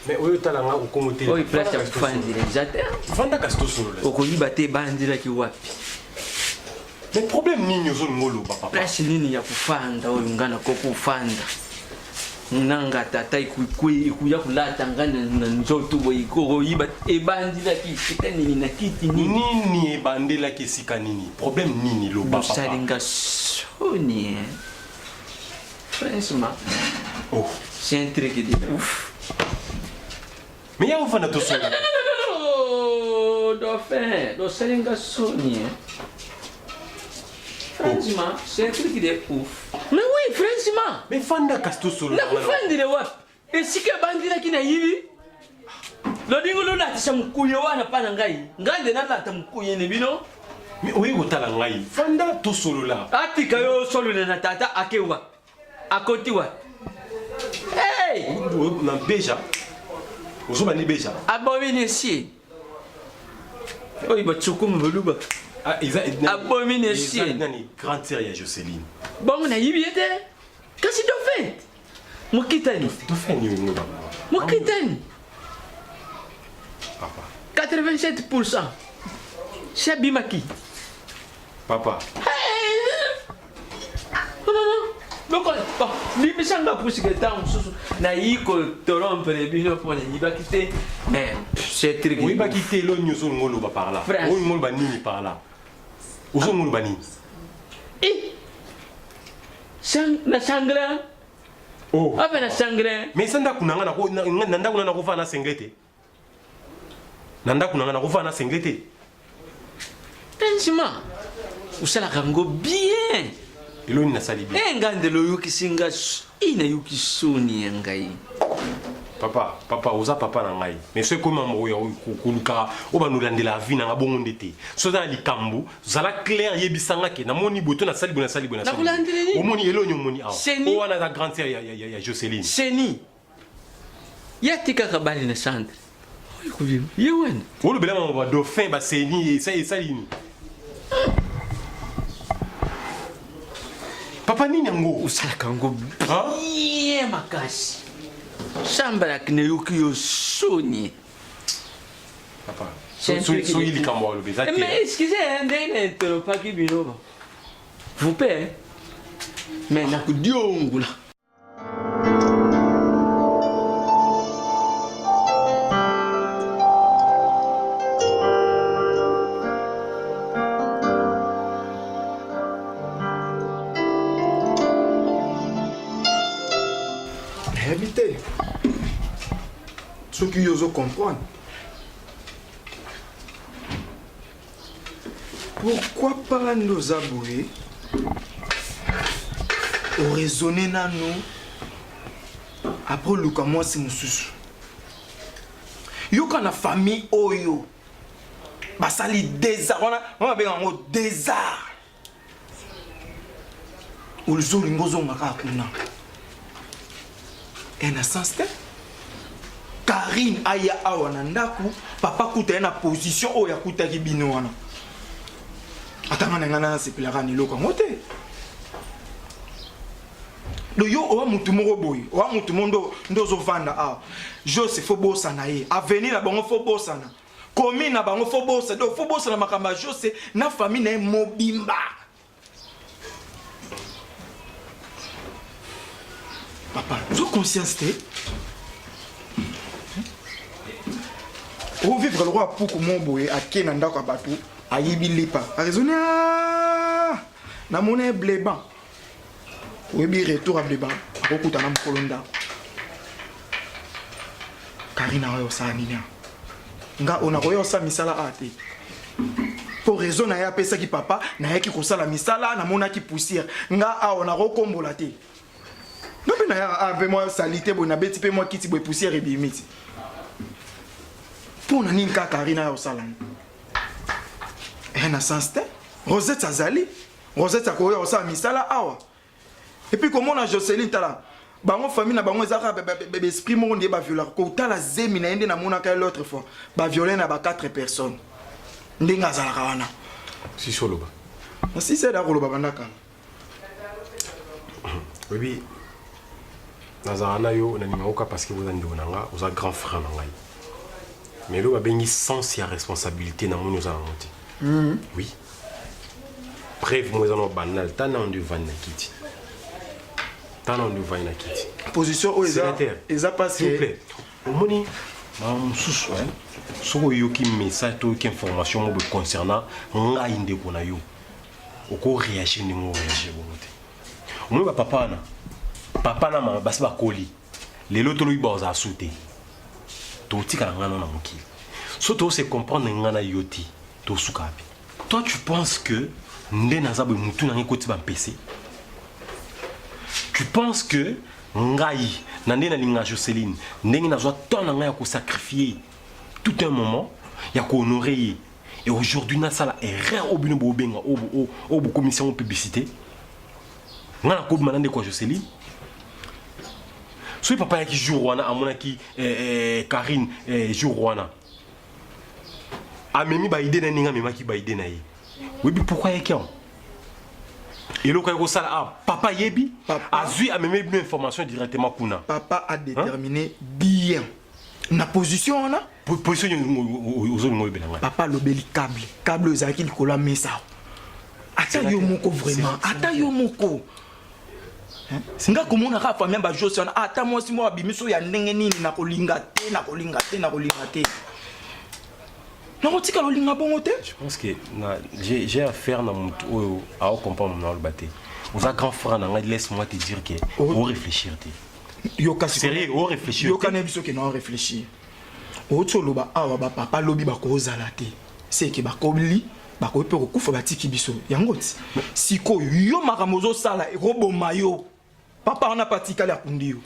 mais oyo otala nga okomo te oyo place ya kofandela eza te vanda kasi tosolola okoyiba te ebandelaki wapi Mais problème nini ozolinga oloba papa? Place nini ya kofanda oyo nga nakoki kofanda nanga tata ekuya kolata nga na nzoto boye koyiba ebandelaki esika nini na kiti nini nini ebandelaki esika nini problème nini loba papa osali nga soni franchement oh c'est un truc de ouf Mais ya ofanda tosolola. Dauphin, osali nga soni hein. Franchement, c'est un truc de ouf. Mais oui, franchement. Mais fanda kasi tosolola. Nakofandela wapi? Esika ebandelaki nayibi. Lolingo lolatisa mokuye wana mpa na ngai. Ngai nde nalata mokuye na bino. Mais oye kotala ngai. Fanda tosolola. Atika yo osolola na tata ake wapi? Akoti wapi? Hey! Na beja. Ozoba ni beja. Abomination. Oyo batsukuma baluba. Ah, eza abomination. Eza nani grande sœur ya Joseline. Bongo nayibi ye te. Kasi dauphin. Mokitani. Dauphin ni ngo baba. Mokitani. Papa. 87%. Shabimaki. Papa. Limbisa nga puisque ntango mosusu nayi kotorompre bino mpo nayibaki te mais c'est truc oyebaki te elo nini ozolinga oloba par là olinga oloba nini par là ozolinga oloba nini na sangla oh. ape na sangla mais eza ndako na nga na ndako na nakofana na sengle te na ndako na nga nakofanda na sengle te franchement osalaka yango bien eloni nasali bien e nga ndelo oyokisi nga i nayoki soni ya ngai papa papa oza papa na ngai mais soki ekomi mambo ya koluka oyo banolandela vie na nga bongo nde te so oza na likambo zala clair yebisa nga ke namoni boye to nasali boye nasali boye omoni eloni omoni awa oyo wana aza grande sœur ya, ya, ya, ya joseline seni ye atikaka bale na centre oyo kobima ye wana olobela mama ba dauphin baseni esali nini papa nini yango osalaka yango bien makasi chambre nayoki yo soni papa soki likambo aloba eza te mais excuse ndenge na interrompaki bino vous pe mais nakodiongula Nayebi te soki yo ozo comprendre pourquoi pas nde oza boye oraisonne nanu apres oluka mwasi mosusu yoka na famille oyo basali desart wana wana babenga yango desart ozolinga ozonga kaka kuna e na sens te karine aya awa na ndako papa kuta ye na position oyo akutaki bino wana ata nga na ngai nasepelaka na eloko yango te do yo owa mutu moko boye owa mutu moko nde ozovanda awa jose fo bosana ye avenir na bango fo bosana commune na bango fo bosa donc fo bosana makambo ya jose na famille na ye mobimba papa ozo conscience te ovivre lokola puku mo boye ake na ndako ya bato ayibi lipa araisonne ah, namona ye bleban oyebi retour ya bleban akokuta na mokolo ndako karina oyo osala nini awa nga oyo nakoya osala misala awa te mpo réseau na ye apesaki papa nayaki kosala misala namonaki poussière nga awa nakokombola te nga mpe nayaka awa mpe mwa salite boye nabeti mpe mwa kiti boye poussière ebimi ti mpo na nini kaka karina ya osala ngo eh, na sens te rosette azali rosette akoya kosala misala awa epuis komona joseline tala bango famille na bango eza kaka baesprit moko nde baviolaka kotala zemi na ye nde namonaka ye l'autre fois baviole na ba 4 personnes ndenge azalaka wana sisi oloba sisi ada koloba banda kala oyebi nazalaka na yo na nimero ka parce que oza ndeko na nga oza grand frère na ngai mais eloko babengi sens ya responsabilité namoni oza nango te mhm. oui. Preuve mo eza na banal tana nde ovandi na kiti. Tana nde ovandi na kiti. Position oyo eza eza parce que omoni makambo mosusu soki oyoki message to oyoki information moko boye concernant ngai ndeko na yo oko réagir ndenge oréagir bongo te. Omoni bapapa wana papa na mama basi bakoli lelo tolobi bakozala su te totikala ngai na mokili so tose comprendre ngai na yo te tosuka wapi? Toi tu penses que nde naza boye mutu na ngai ekoti bampese? Tu penses que ngai na nde nalinga Joseline ndenge nazwa temps na ngai ya kosacrifier tout un moment ya kohonorer ye et aujourd'hui nasala erreur oyo bino bobenga oyo bokomisi yango publicité ngai nakobima na ndeko ya Joseline soki papa ayaki jour wana amonaki eh, eh, Karine eh, jour wana amemi ba idée na ndenge amemaki ba idée na ye oyebi pourquoi ayaki yango eloko ya kosala ah, papa ayebi azwi amemi bino information directement kuna papa a déterminé hein? bien na position wana position ozolinga oyebela ngai papa alobeli cable cable oyo ezalaki likolo ya mesa ata yo moko vraiment ata yo moko nga komona kaka famille ya bajosi wana ata mwasi moko abimisi oyo ya ndenge nini nakolinga te nakolinga te nakolinga te nakotikala olinga bongo te. Je pense que na j'ai affaire na motu oyo aocomprendre na oloba te oza grand frère na ngai laisse moi te dire que o réfléchir te yoka sérieux o réfléchir yoka na biso ke na o réfléchir outi oloba awa bapapa lobi bakozala te seke bakobli bakoki mpe kokufa batiki biso yango ti sikoyo yo makambo ozosala ekoboma yo papa wana mpe atikali akundi yo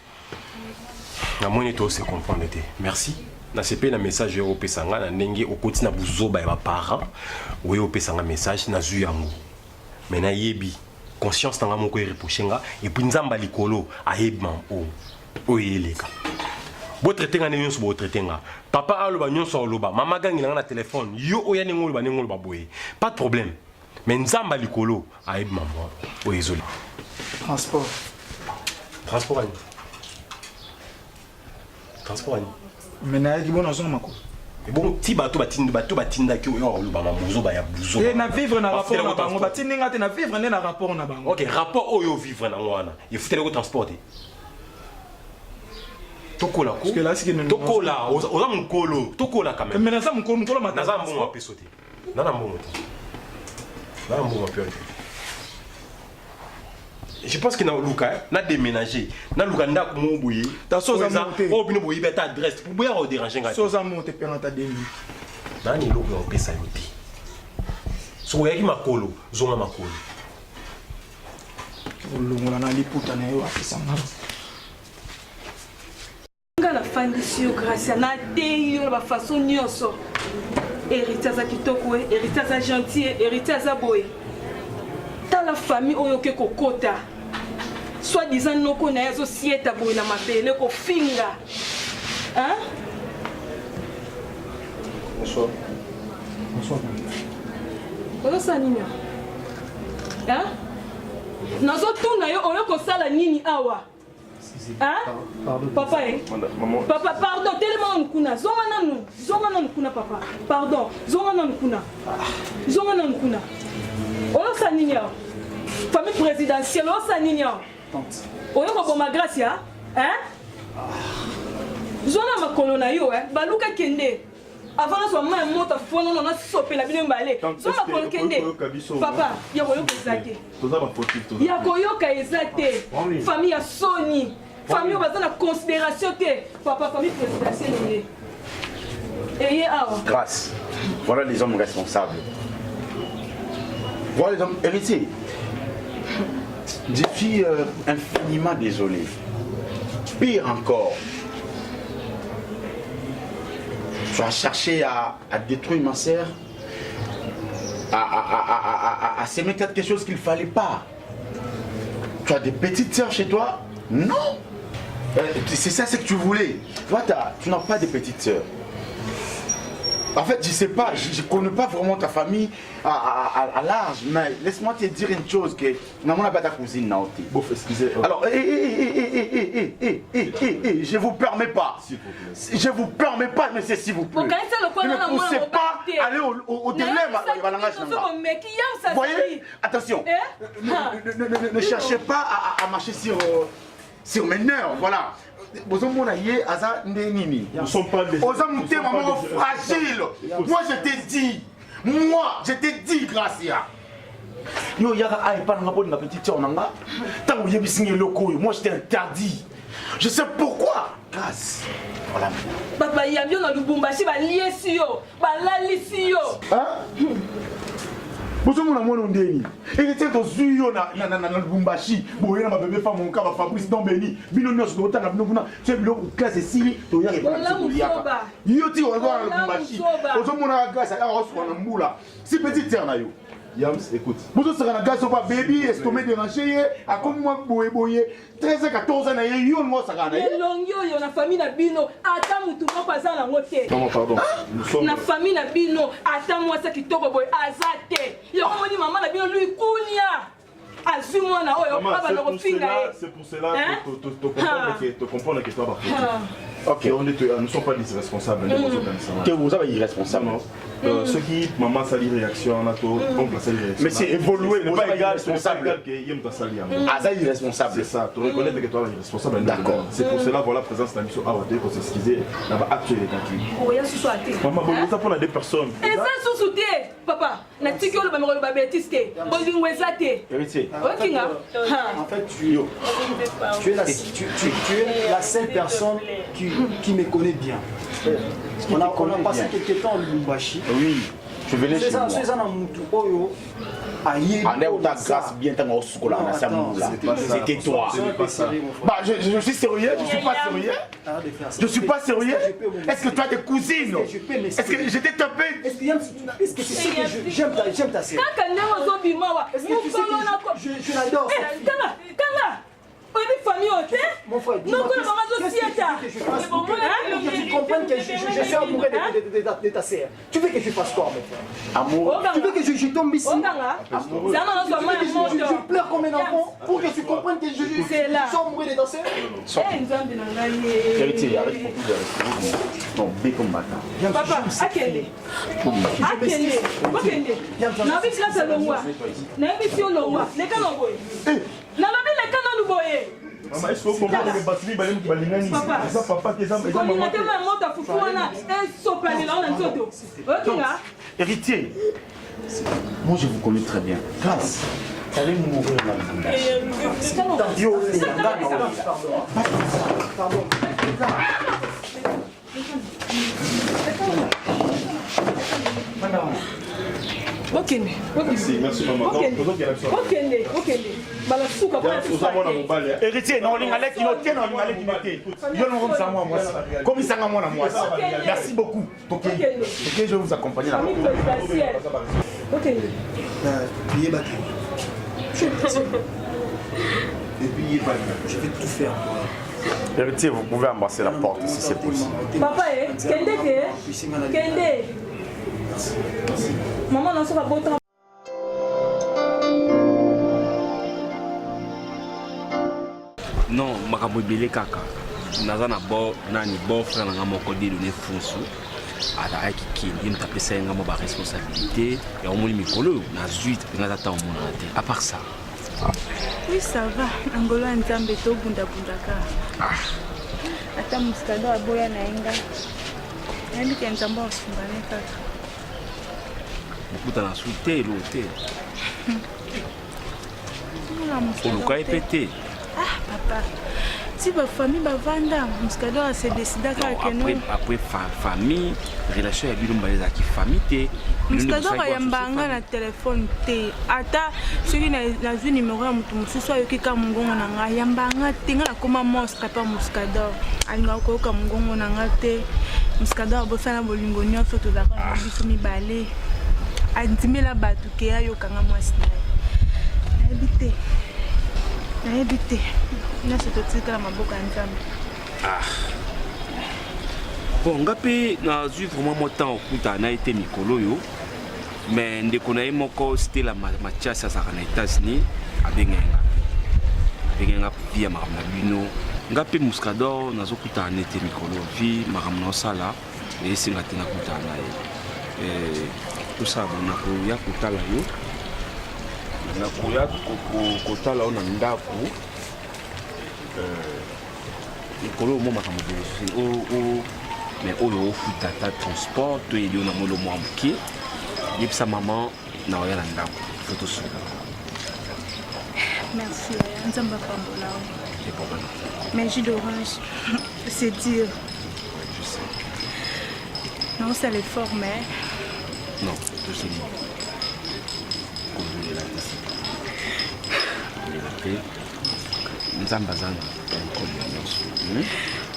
namoni to se comprendre te merci nasepeli na message oyo opesa nga na ndenge okoti na buzoba ya baparent oye opesa nga message nazwi yango mais nayebi conscience na nga moko ereproche nga epuis nzambe ya likolo ayebi ma oyo oyo eleka botraite nga ndenge nyonso botraite nga papa aloba nyonso aloba mama agangela nga na telefone yo oya ndenge oloba ndenge oloba boye pas de problème mais nzambe ya likolo ayebi mama oyo ezoli transport transport ani transport ani mais nayaki bona azonga makolo ebongo ti bato batindi bato batindaki oyo oloba ma buzoba ya buzoba te na vivre na rapport na bango batindi nga te na vivre nde na rapport na bango ok rapport oyo vivre nango wana efuteli ko transport te tokola ko tokola oza mokolo tokola quand même mais naza mokolo mokolo naza mbongo apeso te nana mbongo te nana mbongo apeso te je pense que naluka eh, na déménager naluka ndako moko boye oyo bino boyebi ata adresse po boya koderange ngai soza mbongo te mpenga ata demi nani eloko ya kopesa yo te soki oyaki makolo zonga makolo kolongola na liputa na yo apesa nga Nga nafandisi yo Gracia, nateyi yo na bafaçon nyonso. Héritier aza kitoko, eh, héritier aza gentil, eh, héritier aza boye. Tala famille oyo oke kokota. Soit disant noko na ye azosieta boye na mabele kofinga. Hein? Bonsoir. Bonsoir. Ozosala nini awa? Hein? Nazotuna yo oyo kosala nini awa? Hein? Papa eh? Papa pardon, telema nanu kuna. Zonga nanu, zonga nanu kuna papa. Pardon, zonga nanu kuna. Zonga nanu kuna. Oyosa nini awa? Famille présidentielle, oyosa nini awa? Oyo koboma Gracia? Hein? Zonga makolo na yo eh. Baluka kende. Avant nazwa mai ya moto afonono nasopela bino mibale. Zwa makolo kende. Papa, ya koyoka eza te. Ya koyoka eza te. Famille ya soni. Famille oyo baza na considération te. Papa, famille présidentielle eye. Eye awa. Grâce. Voilà les hommes responsables. Voilà les hommes héritiers. Je suis euh, infiniment désolé. Pire encore, tu as cherché à, à détruire ma sœur, à, à, à, à semer quelque chose qu'il ne fallait pas. Tu as des petites sœurs chez toi Non euh, C'est ça ce que tu voulais. Toi, tu n'as pas de petites sœurs. En fait, je sais pas, je ne connais pas vraiment ta famille à, à, à, à large, mais laisse-moi te dire une chose que non, on n'a pas ta cousine Naoté. Bof, excusez. Alors, eh, eh, eh, eh, eh, eh, eh, eh, eh, je vous permets pas. S'il vous plaît. Je vous permets pas, monsieur, s'il vous plaît. Bokanisa lokola Ne na me mwana poussez mobali pas te. à aller au, au, au-delà Nayebisaki de ma langage. bino soki bomeki yamsa Vous voyez azali. Attention. Eh? Ne, ne, ne, ne, ne cherchez pas à, à, à marcher sur, euh, sur mes nerfs. Voilà. bozomona ye aza nde nini Nous sommes pas des- oza nous motema sommes pas moko des- fragile moi je t'ai dit moi je t'ai dit gracia yo oyaka a epa nanga bolinga petite sœur na nga ntango oyebisi nga eloko oyo moi je t'ai interdit je sais pourquoi grâce voilà bato bayambi yo na lubumbashi baliesi yo balalisi yo bozomona mwana ndeni héritier tozwi yo na, na, na, na, na lubumbashi boye na babebe famonka bafabrice dombeni bino nyonso totanga bino kuna so biloko classe esili toyaka epai na biso Olamu koliaka zoba. yo ti oza na Olamu lubumbashi zoba. ozomonaka grâce ayaka osuka na mbula si petite terre na yo Yams, écoute. bozosaka na grâce opa bebi estome dérange ye akomi mwa boyeboye 13 14 na ye yo ningo osakaka na ye elongi oyo na famille na bino ata mutu moko aza nango te Maman, pardon. Nous sommes. na famille na bino ata mwasi ya kitoko boye aza te yango moni mama na bino lui kunia azwi mwana oyo Maman, abanda c'est pour kofinga cela, ye c'est pour cela Hein? que tu tu comprends que tu comprends que toi, Ah. Ok, on est, nous ne sommes pas des irresponsables. nous sommes comme ça. te boza ba irresponsable Non. Euh, Ceux qui, maman, sali réaction, on a tout, oncle sali réaction. Mais c'est évolué, Ce n'est boza pas ba égal, ce n'est pas irresponsable. égal que Yem t'a sali. aza irresponsable C'est ça, tu reconnais que toi, irresponsable. D'accord. C'est pour cela, voilà, présence de la mission Ah, on doit s'excuser, là-bas, actuel est oya susu ate Maman, bon, ça pour la deux personnes. eza susu te papa natiki oloba mikolo babetise te bolingo eza te héritier okinga En fait, tu, tu, es, la, tu, tu, tu es la seule personne qui, qui me connaît bien. On a, on a passé quelques temps à Lubumbashi. oui je venais chez moi Soeza na mutu oyo ayebi ande oyo ota naza. grâce bien ntango osukolaka na Non, sa attends, mbula c'était pas ça. c'était toi C'est pas ça. bah je, je suis sérieux je suis pas sérieux Arrête de faire ça. je suis pas sérieux Est-ce que je peux est-ce que toi tes cousines Est-ce que je peux est-ce que j'étais tapé Est-ce que, est-ce que tu sais que je- j'aime ta, j'aime ta sœur kaka ndenge ozobima wa Est-ce que tu sais mokolo na que je, je, je l'adore cette fille kanga kanga oyebi famille oyo te Mon frère, dis-moi, nokolo qu'est-ce bango qu'est-ce que tu azosieta veux que je fasse pour que, pour que tu comprennes que je, je, je suis amoureux de, de, de, de, de ta sœur Tu veux que je fasse quoi, mon frère amour Tu veux que je, je tombe ici okanga zama nazwa Tu mai veux que ya je, je, moto je pleure comme un enfant pour que tu comprennes que je, je, je C'est là. suis amoureux de ta sœur Eh, nzambe na ngai héritier arrête pour plus de restaurant non B comme bâtard papa akende akende okende nayebi place alongwa nayebi si olongwa leka na boye nalobi leka nanu boye Maman, est-ce que vous comprenez que Batimi Balim Balingani, Papa. c'est ça, papa, c'est ça, c'est ça, kolinga maman. te mai ya moto afufu wana esopanela wana nzoto okinga héritier moi je vous connais très bien grâce t'allais mourir na Lubumbashi yo olela nga na olela Pardon. okende Merci, merci, maman. okende Donc, donc, okende okende bala suka mpona Oza mwana mobali, hein. héritier na olinga leki no te na olinga leki no te yo nango komisa mwana mwasi komisanga mwana mwasi merci beaucoup tokei tokei je vais vous accompagner là okende Yeba te. Et puis, il est pas Je vais tout faire pour elle. héritier vous pouvez embrasser la porte si c'est possible papa e kende te kende mama na soki abotaka non makambo ebele kaka naza na bo nani bon frère na nga moko dedone funsu azalaki kende ye moto apesa ye nga mwa baresponsabilité ya omoni mikolo oyo nazwi mpenga aza ntango omonana te à part ça Oui, ça va. Angolo ya Nzambe tobundabundaka. Ata mosikado aboya na ye ngai. Nayebi ke Nzambe akosunga ne kaka. bokutana su te eloko te Mona Muscador oluka ye te. mpe te Ah, papa. Ti bafamille bavanda, Muscador ase décida kaka ke après, no. après fa, famille relation ya bino mbala ezalaki famille te Bino nde Muscador bosalaki ayambaka nga na telefone te ata soki na- nazwi nimero ya moto mosusu ayoki ka mongongo na ngai ayambaka nga te nga nakoma monstre pa muscador alingaka koyoka mongongo na nga te muscador abosana bolingo nyonso tozalaka na biso mibale andimela bato ke ayokanga mwasi na ye nayebi te nayebi te nyonso totikala maboko ya nzambe Ah. Bon, nga mpe nazwi vraiment mwa temps okutana na ye te mikolo oyo, mais ndeko na ye moko Stella Mathias azalaka na États-Unis, abengaki nga mpe, abengaki nga via makambo na bino. Nga mpe Muscador nazokutana na ye te mikolo vi makambo naosala esenga te nakutana na ye. Eh, tosala bo nakoya kotala yo, nakoya kotala yo na ndako mikolo oyo mwa makambo ebele mais oyo ofuta ata transport toyebi yo na molo mwa moke, yebisa mama na oya na ndako fo tosolola. Merci, Nzambe apambola yo. Mais jus d'orange, c'est dur. Ouais, je sais. Naosala effort, mais Non, tosili kolela te, kolela te, Nzambe aza na contrôle ya nyonso.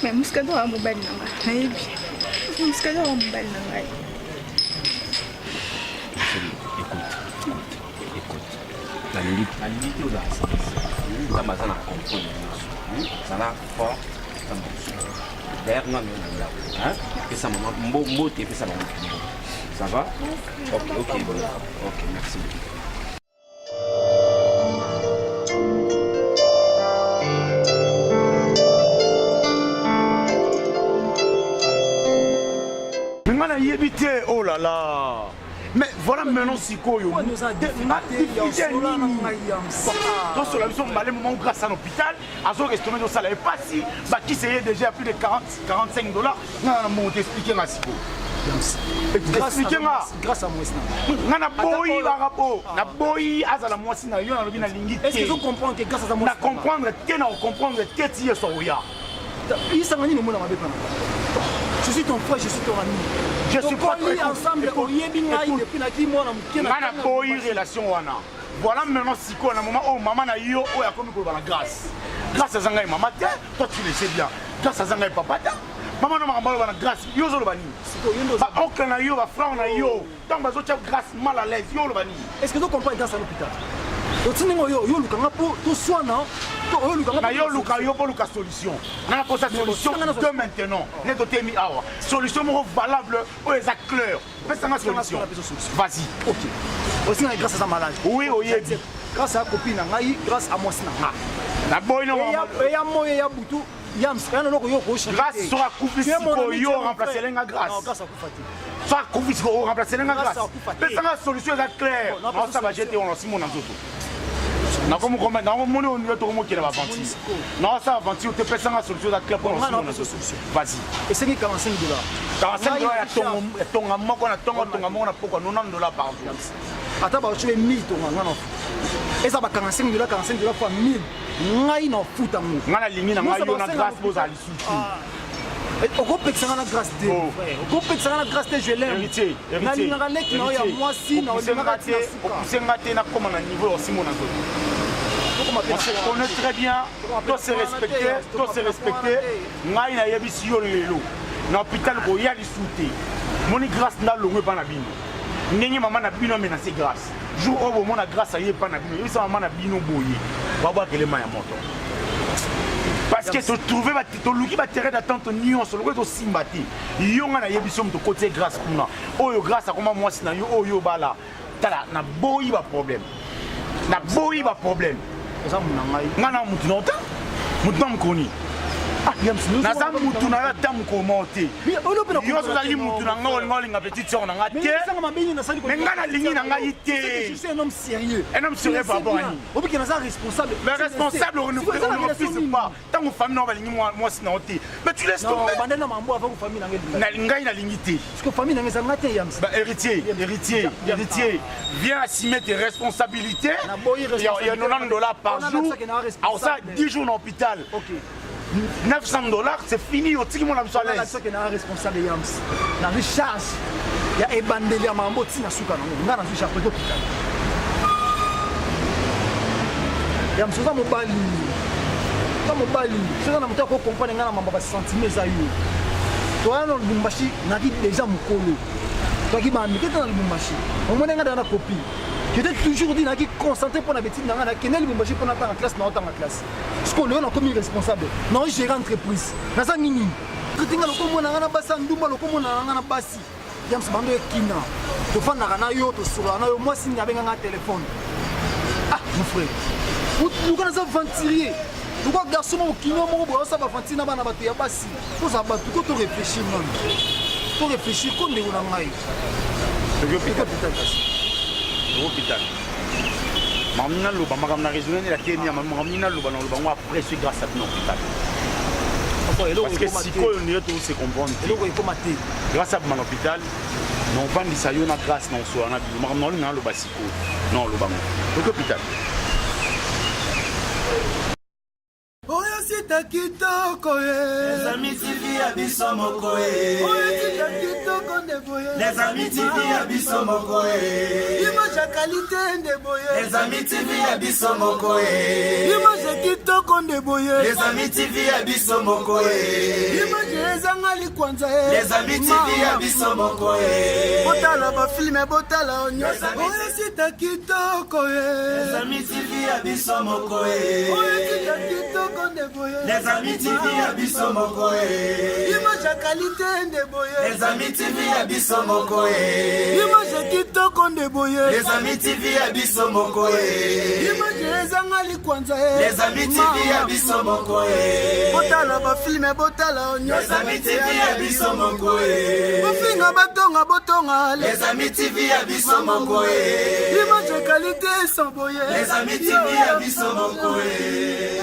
Mais Muscador aza mobali na ngai, nayebi Muscador aza mobali na ngai. Écoute, écoute, écoute, nalingi nalingi te ozala sensible. Nzambe aza na contrôle ya nyonso. Zala fort, Nzambe akosunga. D'ailleurs nga na ndako, pesa mama mbote, pesa bango mbote. Ça va? Ok, ok, bon. Ok, merci beaucoup. Mais nga nayebi te, oh là là. Mais voilà maintenant sikoyo difficulté nini tosola biso mbale moment grâce à l'hôpital azo restaurant ezosala epasi bakisi eye déjà ya plus de 40, 45 dollars. Nga na mongo te, explike nga sikoyo, explike nga. Grâce à mwasi nga naboyi barabo, naboyi azala mwasi na yo, nalobi nalingi te. Na comprendre te, na kocomprendre te ti yesu akoya. Isanga nini omona mabe pana? Je suis ton frère, je suis ton ami. Je suis pas Tokoli ensemble, oyebi ngai depuis naki mwana moke. Nga naboyi relation wana. Voilà maintenant sikoyo na moment oyo mama na yo oyo akomi koloba na Grâce. Grâce aza ngai mama te, toi tu le sais bien. Grâce aza ngai papa te. Mama no makambo aloba na Grâce, yo ozoloba nini? Ba oncle na yo, ba frère na yo, ntango bazotya Grâce mal à l'aise, yo oloba nini? Est-ce que tocomprendre grâce à l'hôpital? Otindi ngo yo, yo olukanga mpo toswana to oyo olukanga na yo oluka yo mpo oluka solution. Nga nakosa solution de maintenant nde totemi awa, solution moko valable oyo eza claire. Pesa solution, vas-y. Ok, osi ngai grâce aza malade. Oui, oyebi. Grâce à copine na ngai, grâce à mwasi na nga. Naboyi na eya moyo eya butu yams eya na eloko yo okochange. Grâce soki akufi sikoyo, yo remplace nga Grâce. Grâce akufa te. Soki akufi sikoyo, oremplace nga Grâce. Pesanga solution eza claire. Naosala bajete wana osimona nzoto nakomokoma nakomoni oyo nde tokomokela baventure, naosala aventure te. Pesanga solution eza claire mpona osimona nzoto, vas-y. Esengi 45 dollars. 45 dollars ya tonga moko na tongo, tonga moko na pokwa, 90 dollars par jour. Ata baocobe 1000 tonga, nga na futa. Eza ba 45 dollars, 45 dollars fois 1000, ngai na futa ngo. Nga nalingi na ngai yo na Grâce bozala lisusu. Okopekisa nga na Grâce te, okopekisa nga na Grâce te, je l'aime. Nalingaka leki na yo ya mwasi na olingaka tina suka. Opuse nga te nakóma na niveau ya osimona nzoto. On se connaît très bien, to se respecter, to se respecter. Ngai nayebisi yo lelo na hôpital koya lisu te. Moni Grâce nalongo epa na bino ndenge mama na bino amenace Grâce. Jour oyo bomona Grâce aye epa na bino, yebisa mama na bino boye babwakelema ya moto, parce que totrouve, toluki baterrain d'attente nyonso lokola tosimba te. Yo ngai nayebisi yo, moto okotie Grâce kuna oyo, Grâce akoma mwasi na yo oyo obala. Tala, naboyi baproblème, naboyi baproblème. Oza muna ngai. Ngai na mutu na ota mutu na mokoni, naza mutu na yo ata mokolo moko te. Yo ozalaki mutu na ngai, olinga olinga petite sœur na ngai te, mais ngai nalingi na ngai te. Un homme sérieux. Un homme sérieux par rapport à nini? Obiki naza responsable. Mais responsable, on ne refuse pas. Ntango famille na yo balingi mwasi na yo te, mais tu laisses tomber. Bande na mambo avant famille na ngai. Ngai nalingi te. Parce que famille na ngai ezanga te, yams. Bah, héritier, héritier, héritier, viens assumer tes responsabilités. Il y a 90 dollars par jour. Alors ça, 10 jours dans l'hôpital, 900 dollars, c'est fini. Otiki mona biso à l'aise. Soki na responsable, yams, nazwi charge ya ebandeli ya makambo ntina suka nango. Ngai nazwi charge toki hôpital. Yams, oza mobali, oza mobali. Soki na moto akokomprendre ngai na mambo basentiment, eza yo. Toya na Lubumbashi, naki déjà mokolo, toyaki bamike te na Lubumbashi. Omoni ngai na copie, je t'ai toujours dit, naki concentré mpo na betide na ngai. Nakende Lubumbashi mpo natanga classe, na otanga classe. Sikoyo lelo nakomi responsable, na ogérer entreprise, naza nini? Otraite nga lokola omona nga na basi ya ndumba, lokola omona nga na basi. Yams bando ekina. Tofandaka na yo, tosololaka na yo, mwasi nini abenga nga telefone. Ah, mon frère. Luka naza aventurier. Luka garçon moko kino moko boye osala aventure na bana bato ya basi. Tozala bato ko to réfléchir nanu. To réfléchir ko ndeko na ngai. Toki hôpital. Hôpital. Makambo nini naloba, makambo na raisonne nde nateyemi ya makambo nini naloba, naloba yango après soki grâce à bino hôpital. Parce que sikoyo ndenge to se comprendre te. Eloko ekoma te. Grâce à bima na hôpital, na ovandisa yo na grâce na osola na bino. Makambo naolinga naloba sikoyo, na oloba ngo. Toki hôpital. Oyo sita kitoko ye. Les amis TV ya biso moko ye. Oyo sita kitoko nde boye. Les amis TV ya biso moko ye. Image ya qualité nde boye. Les amis TV ya biso moko ye. Image ya kitoko nde boye. Les amis TV ya biso moko ye. Image ezanga likwanza ye. Les amis TV ya biso moko ye. Botala ba filme botala nyonso. Oyo sita kitoko ye. Les amis TV ya biso moko ye. Oyo sita kitoko nde boye. Les amis TV ya biso moko ye. Image ya qualité nde boye. Les amis TV ya biso moko ye. Image ya kitoko nde boye. Les amis TV ya biso moko ye. Image ezanga likwanza ye. Les amis TV ya biso moko ye. Botala ba filme botala nyonso. Les amis TV ya biso moko ye. Bofinga batonga botonga. Les amis TV ya biso moko ye. Image ya qualité sans boye. Les amis TV ya biso moko ye.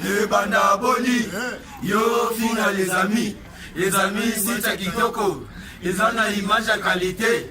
Ebanda boni yo fina les amis. Les amis site ya kitoko eza na image ya qualité.